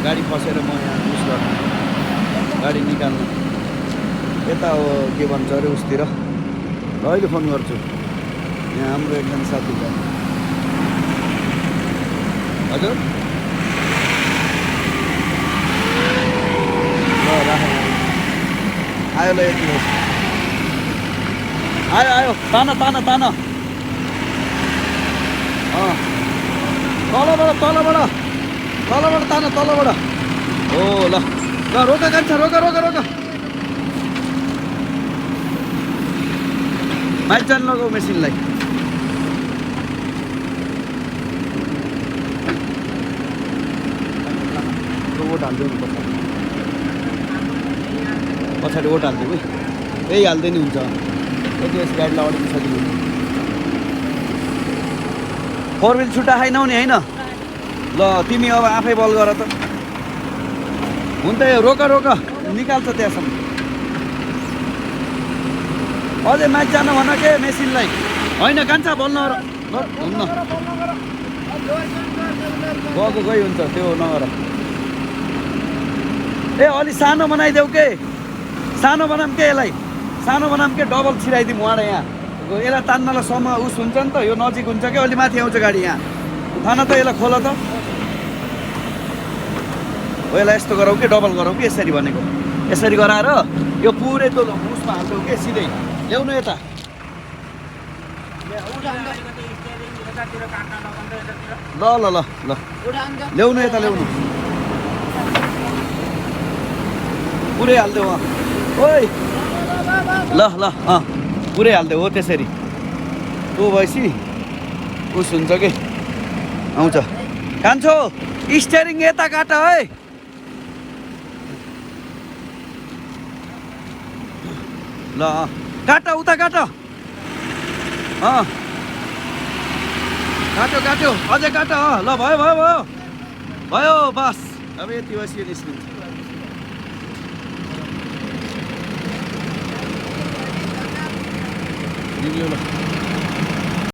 गाडी फसेर म यहाँ उस गर्नु गाडी निकाल्नु यता हो के भन्छ अरे उसतिर ल अहिले फोन गर्छु यहाँ हाम्रो एकजना साथी छ हजुर ल राखेँ आयो ल यति होस् आयो आयो तान तान तान तलबाट तान तलबाट हो ल ल रोका कान्छ रोका रोका रोका माइक जान लगाऊ मेसिनलाई ओट हालिदिनु पछाडि ओट हालिदिउँ है त्यही हाल्दै नि हुन्छ यति यस गाडीलाई अलिक सजिलो फोर व्हिल छुट्टा खाइनौ नि होइन ल तिमी अब आफै बल गर त हुन्छ यो रोक रोक निकाल्छ त्यहाँसम्म अझै माथि जान भन के मेसिनलाई होइन कान्छा बोल्न हुन्न गएको गइ हुन्छ त्यो नगर ए अलि सानो बनाइदेऊ के सानो बनाऊँ के यसलाई सानो बनाऊँ के डबल छिराइदिउँ उहाँबाट यहाँ यसलाई तान्नलाई सम्म उस हुन्छ नि त यो नजिक हुन्छ कि अलि माथि आउँछ गाडी यहाँ थान त यसलाई खोल त हो यसलाई यस्तो गरौँ कि डबल गरौँ कि यसरी भनेको यसरी गराएर यो पुरै त्यो उसमा हाल्छौँ के सिधै ल्याउनु यता ल ल ल ल ल्याउनु यता ल्याउनु पुरै हालिदेऊ ओइ ल ल पुरै हालिदेऊ हो त्यसरी तँ भएपछि उस हुन्छ कि आउँछ कान्छो स्टियरिङ यता काट है ल काट उता काट काट्यो काट्यो अझै काट ल भयो भयो भयो भयो बस अब यति भएपछि यो निस्किन्छ निक्ल्यो ल